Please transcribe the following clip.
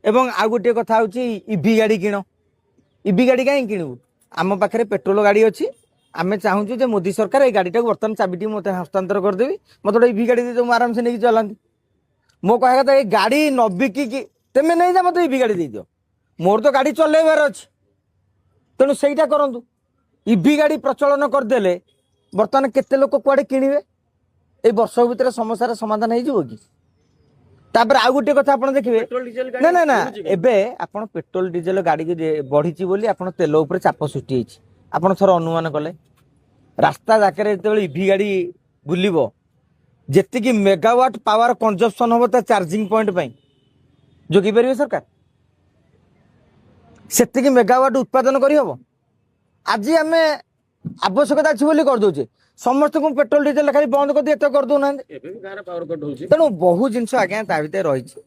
ଏବଂ ଆଉ ଗୋଟିଏ କଥା ହେଉଛି, ଇଭି ଗାଡ଼ି କିଣ। ଇଭି ଗାଡ଼ି କାହିଁ କିଣିବୁ? ଆମ ପାଖରେ ପେଟ୍ରୋଲ ଗାଡ଼ି ଅଛି। ଆମେ ଚାହୁଁଛୁ ଯେ ମୋଦି ସରକାର ଏଇ ଗାଡ଼ିଟାକୁ ବର୍ତ୍ତମାନ ଚାବିଟି ମୋତେ ହସ୍ତାନ୍ତର କରିଦେବି, ମୋତେ ଗୋଟେ ଇଭି ଗାଡ଼ି ଦେଇଦେବ, ମୁଁ ଆରାମସେ ନେଇକି ଚଲାନ୍ତି। ମୋ କହିବା କଥା, ଏଇ ଗାଡ଼ି ନ ବିକିକି ତେମେ ନେଇଯା, ମୋତେ ଇଭି ଗାଡ଼ି ଦେଇଦିଅ। ମୋର ତ ଗାଡ଼ି ଚଲେଇବାର ଅଛି। ତେଣୁ ସେଇଟା କରନ୍ତୁ। ଇଭି ଗାଡ଼ି ପ୍ରଚଳନ କରିଦେଲେ ବର୍ତ୍ତମାନ କେତେ ଲୋକ କୁଆଡ଼େ କିଣିବେ? ଏଇ ବର୍ଷ ଭିତରେ ସମସ୍ୟାର ସମାଧାନ ହେଇଯିବ କି? ତାପରେ ଆଉ ଗୋଟିଏ କଥା ଆପଣ ଦେଖିବେ। ପେଟ୍ରୋଲ ଡିଜେଲ ନା ନା ନା ବଢୁଛି କାହିଁକି? ଏବେ ଆପଣ ପେଟ୍ରୋଲ ଡିଜେଲ ଗାଡ଼ିକି ବଢିଛି ବୋଲି ଆପଣ ତେଲ ଉପରେ ଚାପ ସୃଷ୍ଟି ହେଇଛି। ଆପଣ ଥରେ ଅନୁମାନ କଲେ, ରାସ୍ତା ଯାକରେ ଯେତେବେଳେ ଇଭି ଗାଡ଼ି ବୁଲିବ, ଯେତିକି ମେଗାୱାଟ ପାୱାର କନଜମ୍ପସନ ହବ, ତା ଚାର୍ଜିଂ ପଏଣ୍ଟ ପାଇଁ ଯୋଗେଇ ପାରିବେ ସରକାର? ସେତିକି ମେଗାୱାଟ ଉତ୍ପାଦନ କରିହବ? ଆଜି ଆମେ ଆବଶ୍ୟକତା ଅଛି ବୋଲି କରିଦଉଛେ। ସମସ୍ତଙ୍କୁ ପେଟ୍ରୋଲ ଡିଜେଲ ଖାଲି ବନ୍ଦ କରିଦିଏ, ଏତେ କରିଦଉନାହାନ୍ତି। ଏବେ ବି ଗାଁରେ ପାୱାର କଟ୍ ହଉଛି। ତେଣୁ ବହୁ ଜିନିଷ ଆଜ୍ଞା ତା ଭିତରେ ରହିଛି।